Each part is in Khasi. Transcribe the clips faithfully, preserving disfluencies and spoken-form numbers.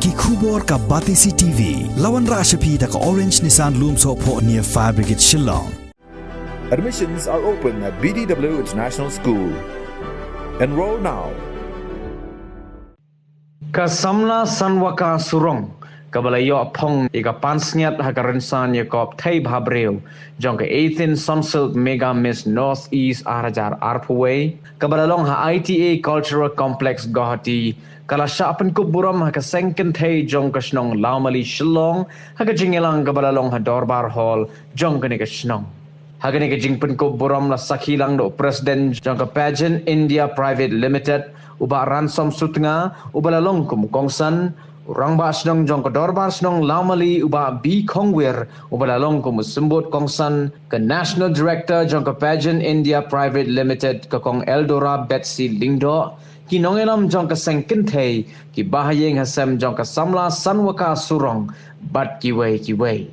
Ki khubor ka Batesi T V. La wanrah sha phi da ka Orange Nissan Lumsohphoh near Fire Brigade Shillong. Admissions are open at B D W International School. Enroll now. Ka samla Sanwaka Surong kaba la ïoh phong ïa ka pansngiat ha ka rynsan ïakob thei bhabriew jong ka eighteenth Sunsilk Mega Miss North East ar hajar arphew wei kaba la long ha I T A Cultural Complex Guwahati ka la shah pynkup burom ha ka seng kynthei jong ka shnong Lawmali Shillong ha ka jingïalang kaba la long ha Dorbar Hall jong kane ka shnong. Ha kane ka jingpynkup burom la sakhi lang da u President jong ka Pageant India Private Limited, u Bah Ransom Sutnga, uba la long kum u kongsan, u Rangbah Shnong jong ka Dorbar Shnong Lawmali, u Bah B Khongwir, uba la long kum u symbud kongsan, ka National Director jong ka Pageant India Private Limited, ka Kong Eldora Betsy Lyngdoh, ki nongïalam jong ka seng kynthei, ki bahaïing hasem jong ka samla Sanwaka Surong, bad kiwei kiwei.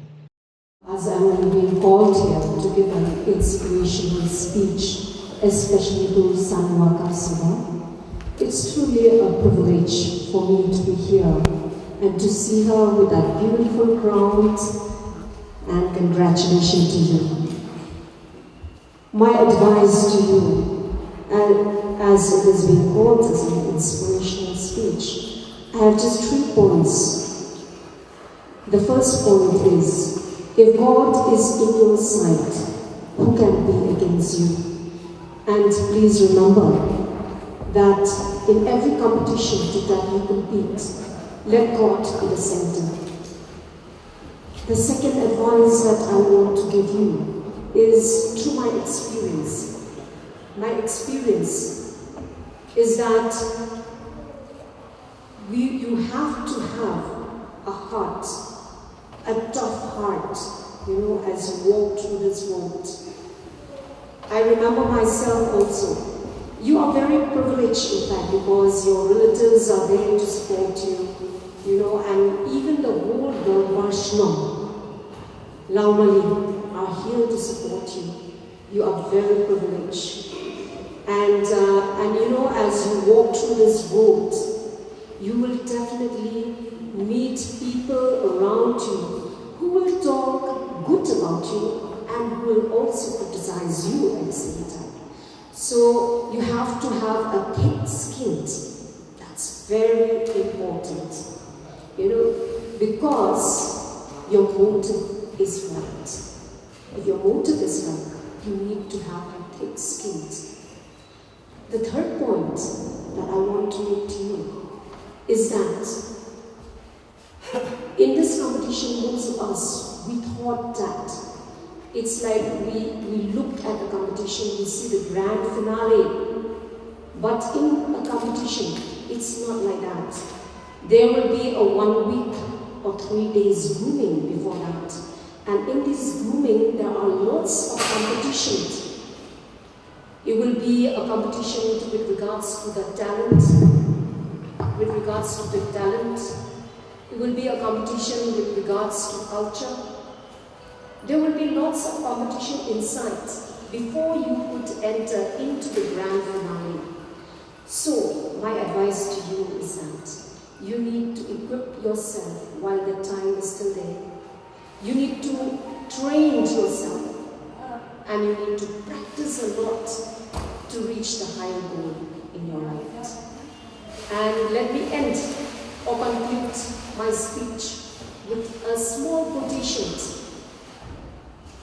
As I'm being called here to give an inspirational speech, especially to Sanwaka Surong, it's truly a privilege for me to be here and to see her with that beautiful crown, and congratulations to you. My advice to you, and as it has been called as an inspirational speech, I have just three points. The first point is, if God is in your side, who can be against you? And please remember that in every competition that you compete, let God be the center. The second advice that I want to give you is through my experience. My experience is that we, you have to have a heart, a tough heart, you know, as you walk through this world. I remember myself also. You are very privileged, in fact, because your relatives are there to support you, you know, and even the whole Dorbar Shnong, Lawmali, are here to support you. You are very privileged. And, uh, and you know, as you walk through this road, you will definitely meet people around you who will talk good about you and who will also criticize you at the same time. So you have to have a thick skin. That's very important. You know, because your motive is right. If your motive is right, you need to have a thick skin. The third point that I want to make to you is that in this competition, most of us, we thought that it's like we, we look at the competition, we see the grand finale. But in a competition, it's not like that. There will be a one week or three days grooming before that. And in this grooming, there are lots of competitions. It will be a competition with regards to the talent, with regards to the talent. It will be a competition with regards to culture. There will be lots of competition inside before you could enter into the grand finale. So, my advice to you is that you need to equip yourself while the time is still there. You need to train yourself and you need to practice a lot to reach the higher goal in your life. And let me end or conclude my speech with a small quotation,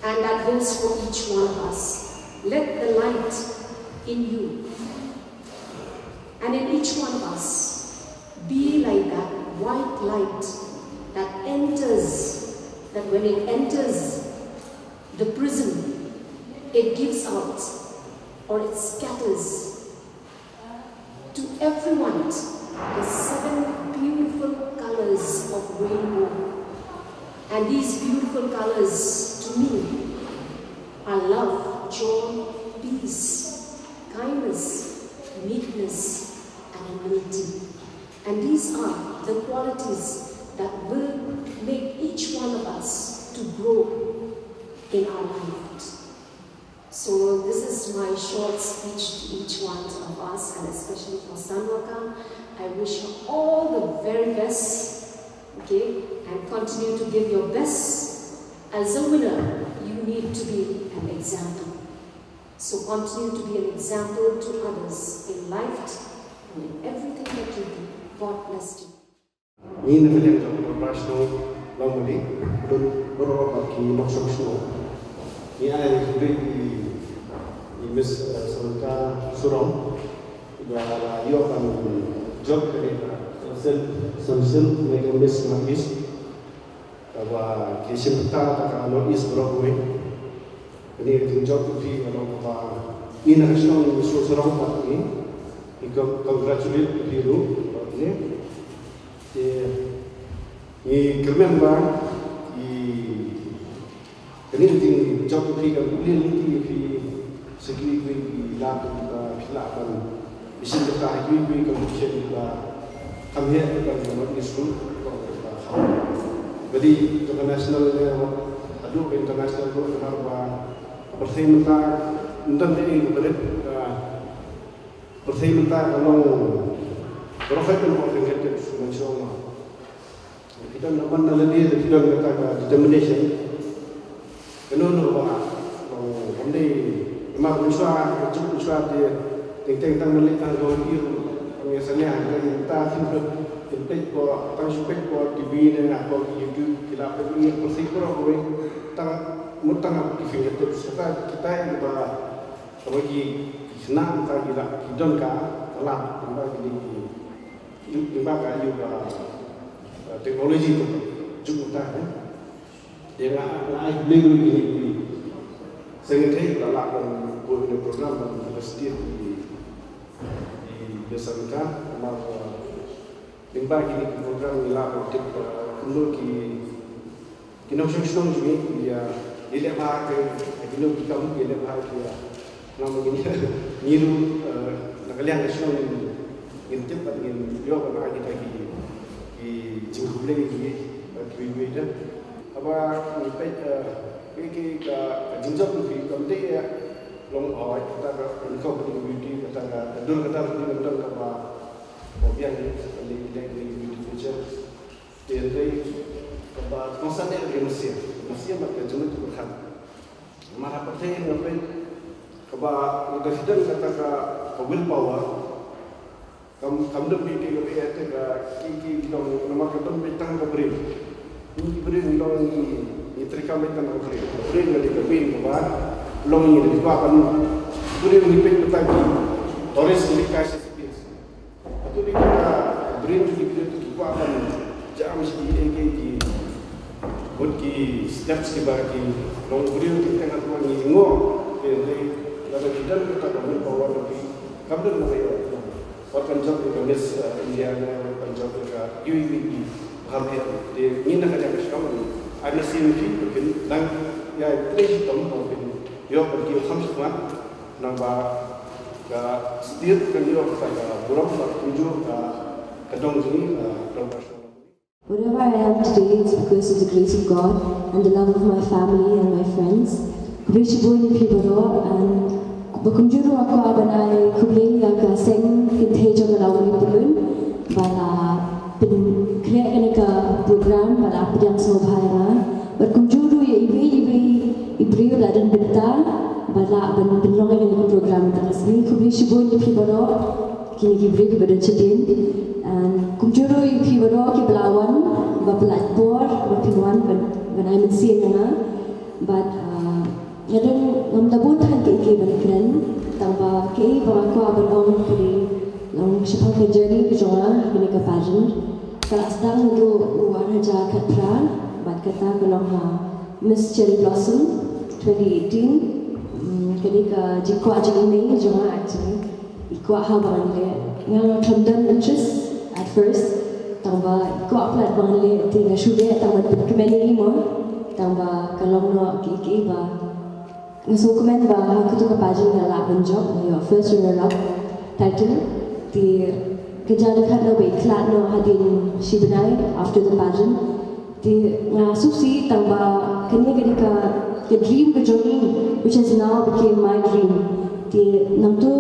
and that goes for each one of us. Let the light in you and in each one of us be like that white light that enters, that when it enters the prism, it gives out or it scatters to everyone the seven beautiful colors of rainbow. And these beautiful colors to me are love, joy, peace, kindness, meekness, and humility. And these are the qualities that will make each one of us to grow in our life. So this is my short speech to each one of us, and especially for Sanwaka. I wish her all the very best Okay, and continue to give your best. As a winner, you need to be an example. So continue to be an example to others in life and in everything that you do. God bless you. Ngi na ka liang jong ka Prashno Longmali, dun bro ba ki nongshong shnong. Ngi ai ni khublei i Miss Samantha Surong ba la ïoh ban jop ka dei ka Samson, Samson ne ka Miss North East. Kaba ki shim bynta ka North East baroh kawei. Kane ka jingjop ka phi ka long kaba ngi na ka shnong ngi sngewsarong bad ngi, ngi congratulate ka phi ruh bad ngi. Te ngi kyrmen ba i kane ka jingjop ka phi kan pynlong lynti ïa phi sha kiwei kiwei ki lad kiba phi lah ban ïashimbynta ha kiwei kiwei ki competition kiba kham heh kiba ngi mut ngi sngewthuh kiba kham ba dei jong ka national ne haduh ka international ruh namar ba pyrthei mynta ym don ei ei ba rit, pyrthei mynta ka long baroh khoit ka long ka ngeit ka sngewsarong. Phi don na man na lade, phi don kata ka determination. Kano kano ba long kam dei, namar mynshuwa, ka juk mynshuwa te teng teng tang man leit tang jong phi ruh, tang ïa sania, ka ïa ta phin peit, phin peit ko, tang shu peit ko T V ne nga ko YouTube, ki la peit ïa ko si ko ro ko tang mut tang ki fingertips kata kita ïa ba kaba ki khynnah mynta ki la ki don ka lad mynta ki dei ki ïoh, ïoh ba ka ïoh ba, eh, teknologi tu juk mynta, eh. Te nga, nga ai khublei ruh ïa kine ki seng ïa ki ba la lah ban buh ïa kane ka program ban ïa ka sdie ïa ki, ïa ki seng ka namar, eh, lyngba kine ki program ngi lah ban tip, eh, kumno ki Ki nongshong shnong jong ngi, ïa, ïa leh bha ha kino ki kam, ïa leh bha ïa. Namar ngi, ngi ruh, eh, na ka liang ka shnong ngin tip bad ngin ïoh ban ai kita ki, ki jingkhublei ki, eh, kiwei kiwei de. Haba ngi peit, eh, ki, ki, ka, ka jingjop ki kam dei, eh, long hoi, kata ka, ka beauty, kata ka, ka dur kata ka beauty, kata ka ba, ba biang ni, ka dei, ka dei beauty feature. Te hynrei kaba kongsan eh ka mynsiem, ka mynsiem bad ka jingmut ka pyrkhat. Namar ha pyrthei nga peit kaba nga confident kata ka, ka willpower. Kam, kam don phi ki, ka phi te ka ki, ki dong namar ka don phi tang ka briew. Ngi ki briew ngi long ngi, ngi treikam phi tang ka briew. Ka briew nga dei ka briew kaba long ngi dei ka ban briew ngi peit kata ki tourist ngi kai sa. Atu dei ka briew jong ki briew ki kwah ban jam sha ki, eh, ki, ki, bad ki steps kiba ki long briew ki teng ha ngi ngo. Ki dei lada ki don kata ka willpower ki kam don na ka ïa. Wat kan jop ïa ka Miss, eh, India ne wat kan jop ïa ka U A E. Ba ha ïa te ngi na ka jaka shong. Ai mynsiem ki kin dang ïa te tom ba kin ïoh ba ki kham shikmat. Nang ba ka sdie kan ïoh kata ka burom bad kumjuh ka, ka dong jong ngi, ka dong ka shnong. Wherever I am today, it's because of the grace of God and the love of my family and my friends. Khublei shibun ïa phi baroh, and ba kumjuh ruh nga kwah ban ai khublei ïa ka seng kynthei jong ka Lawri Pyllun ba la pynkhreh kane ka program ba la pdiang sngewbha ïa nga. Bad kumjuh ruh ïa iwei ïa iwei i briew la don bynta ba la ban pynlong ïa kane ka program mynta ka sngi. Khublei shibun ïa phi baroh kine ki briew kiba don shadien. And kumjuh ruh ïa phi baroh kiba la wan ba pynlait por ba phin wan ban, ban ai mynsiem ïa nga. Bad, ah, nga don ngam da bun than kiei kiei ban kren, tang ba kiei ba nga kwah ban ong ka dei long shaphang ka journey ka jong nga ha kane ka pageant. Ka la sdang naduh u ar hajar khatphra bad kata ka long ha Miss Cherry Blossom twenty eighteen. Mm, ka dei ka jingkwah jingmei jong nga actually. I kwah ha ba ngan leh. Nga ngam don interest at first. Tang ba i kwah palat ba ngan leh te nga shu leh tang ban pynkmen ïa i mo. Tang ba ka long noh kiei kiei ba nga sngewkmen ba ha katu ka pageant nga lah ban jop, nga ïoh first runner up title. Te ka jia dkhot noh ba i khlad noh hadien shi bnai after the pageant. Te nga sngewsih tang ba kane ka dei ka, ka dream ka jong i, which has now became my dream. Te nangtu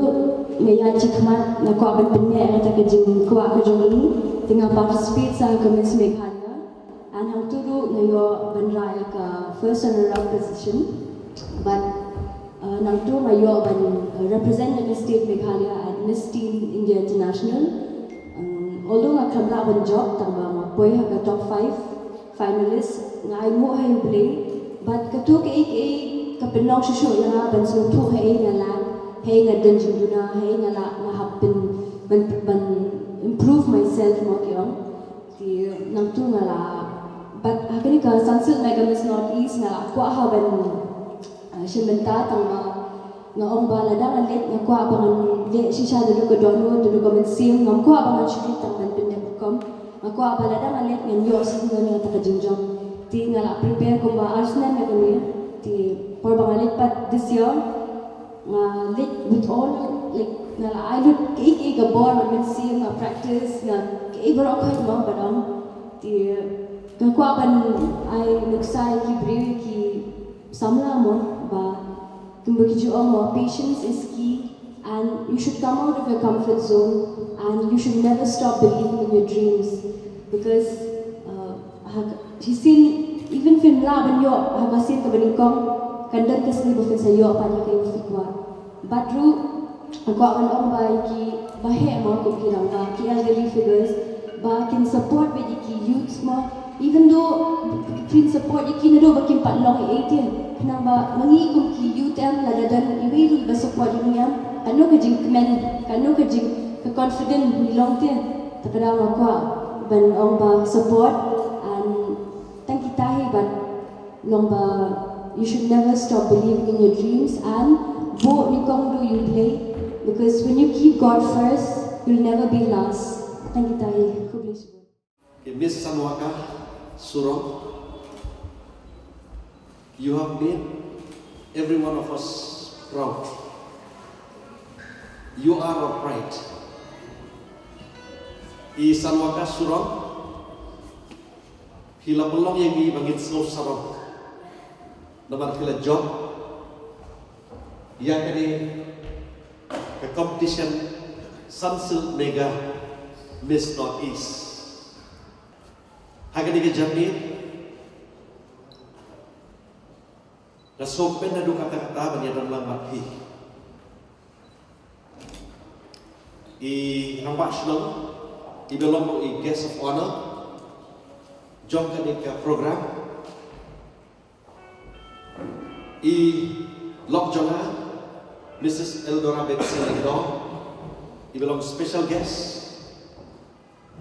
nga ïaid shakhmat, nga kwah ban pynneh ïa kata ka jingkwah ka jong i. Te nga participate sa ha ka Miss Meghalaya. And hangtu ruh nga ïoh ban rah ïa ka first runner up position. But uh, nangtu nga ïoh ban uh, represent ïa ka state Meghalaya at Miss Teen India International. Um, although nga khlem lah ban jop tang ba nga poi ha ka top five finalist, nga ainguh ha U Blei. But katu kaei kaei ka pynlong shuh shuh ïa nga ban sngewthuh haei nga lah, haei nga don jingduna, haei nga lah, nga hap ban ban ban improve myself mo ki ong. Te nangtu nga la bat ha kane ka Sunsilk Mega Miss North East nga la kwah ha ban uh, shim bynta tang ba nga ong ba lada nga leit nga kwah ba ngan leh shisha da ka dohnud da ka mynsiem, ngam kwah ba ngan shu leit tang ban pyndep rukom. Nga kwah ba lada nga leit ngan ïoh shisha na kata ka jingjop. Te nga la prepare kumba ar snem ïa kane. Te por ba nga leit pat this year nga leit with all, like, nga la ai lut kaei kaei ka bor, nga mynsiem, nga practice, nga kaei baroh khoit mo ba dang. Te nga kwah ban ai nuksa ïa ki briew, ïa ki samla mo, ba kumba ki ju ong mo, patience is key and you should come out of your comfort zone and you should never stop believing in your dreams because uh, ha ka shisien, even phim lah ban ïoh ha ka sien kaba nyngkong, kan don ka sngi ba phin sa ïoh pat ïa kaei ba phi kwah. Bad ruh nga kwah ban ong ba ïa kiba heh mo, kum ki rangbah, ki elderly figures, ba kin support beit ïa ki youths mo. Even though phin support ïa ki naduh ba kim pat long ei ei te, khnang ba ma ngi kum ki youth em, lada don iwei ruh ba support ïa ngi em, kano ka jingkmen, kano ka jing ka confident ngi long te. Te kata nga kwah ban ong ba support and tang kita hi, bad long ba you should never stop believing in your dreams and buh nyngkong ruh ïa U Blei, because when you keep God first, you'll never be last. Tang kita hi. Khublei shibun. Okay, Miss Sanwaka Surong, you have made every one of us proud. You are our pride. I Sanwaka Surong, phi la pynlong ïa ngi ba ngin sngew sarong namar phi la jop ïa kane ka competition Sunsilk Mega Miss North East. Ha kane ka janmiet nga sngewkmen naduh katta katta ban ïadon lang bad phi. I rangbah shnong iba long ruh i guest of honor jong kane ka program, i lok jong nga Missus Eldora Betsy Lyngdoh, iba long special guest,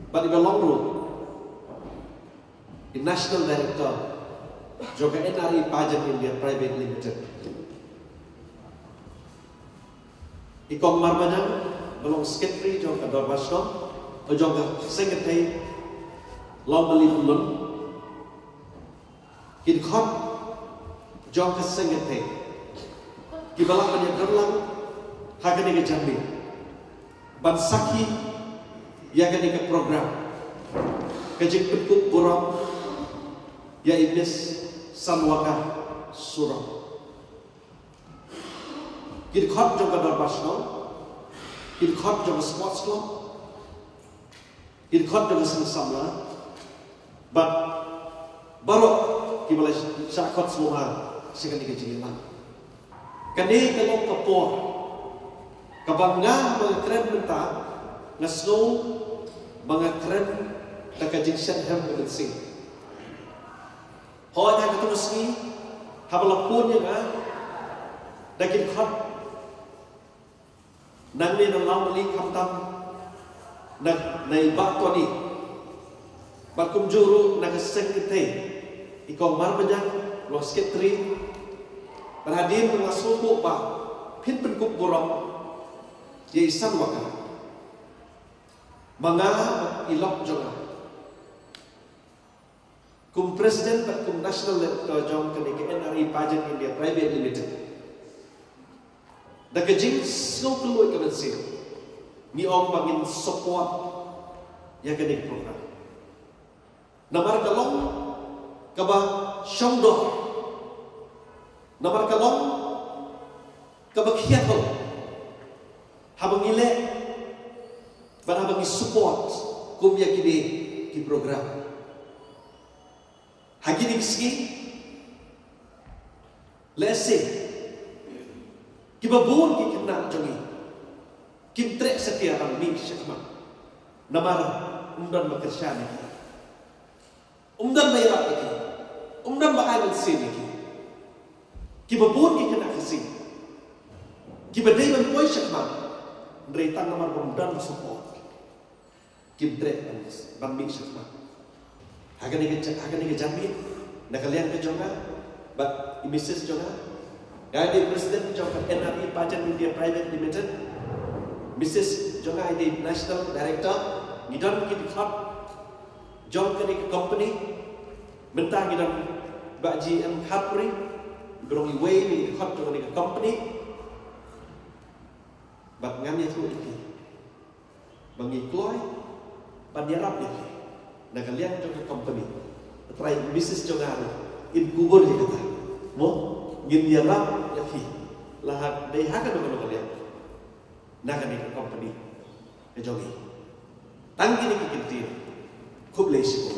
bad iba long ruh i National Director jong ka N R E Pageant India Private Limited. I Kong Marmanyang ba long Secretary jong ka Dorbar Shnong, jong ka Seng Kynthei Lawmali Pyllun. Ki dkhot jong ka Seng Kynthei kiba lah ban ïadon lang ha kane ka janmiet ban sakhi ïa kane ka program, ka jingpynkup burom ïa i Miss Sanwaka Surong. Ki dkhot jong ka Dorbar Shnong, ki dkhot jong ka Sports Club, ki dkhot jong ka Seng Samla, bad baroh kiba la shah khot sngewbha sha kane ka jingïalang. Kane ka long ka por kaba nga, ba nga kren mynta, nga sngew ba nga kren da ka jingshet hem ka mynsiem. Hooid, ha katto ka sngi haba la phone ïa nga da ki dkhot nangne na Lawmali, khamtam na, na i Bah Tony, bad kumjuh ruh na ka Seng Kynthei, i Kong Marmanyang, long Secretary. Bad hadien ba nga sngewthuh ba phin pynkup burom ïa i Sanwaka, ma nga bad i lok jong nga kum President bad kum National Director jong kane ka N R E Pageant India Private Limited, da ka jingsngew kylluid ka mynsiem ngi ong ba ngin support ïa kane ka program. Namar ka long kaba shongdor, namar ka long kaba khiah haba ngi leh bad haba ngi support kum ïa kine ki program. Ha kine ki sngi, lehse kiba bun ki khynnah jong ngi kim treh satia ban mih shakhmat, namar ym don ba kyrshan ïa ki, ym don ba ïarap ïa ki, ym don ba ai mynsiem ïa ki. Kiba bun ki khynnah Khasi kiba dei ban poi shakhmat, hynrei tang namar ba ym don support, kim treh ban, ban mih shakhmat. Ha kane ka ja-, ha kane ka janmiet, na ka liang ka jong nga bad i Missus jong nga, nga dei president jong ka N R E Pageant India Private Limited, Missus jong nga i dei national director. Ngi don ki dkhot jong kane ka company. Mynta ngi don Bah G M Kharpuri, ba long iwei na ki dkhot jong kane ka company. Bad ngan ïathuh ïa phi ba ngi kloi ban ïarap ïa phi na ka liang jong ka company. Te trai Missus jong nga ruh in kubur ïa kata. Mo, ngin ïarap ïa phi la ha, dei ha kano kano ka liang na kane ka company ka jong ngi. Tang kine ki kyntien. Khublei shibun.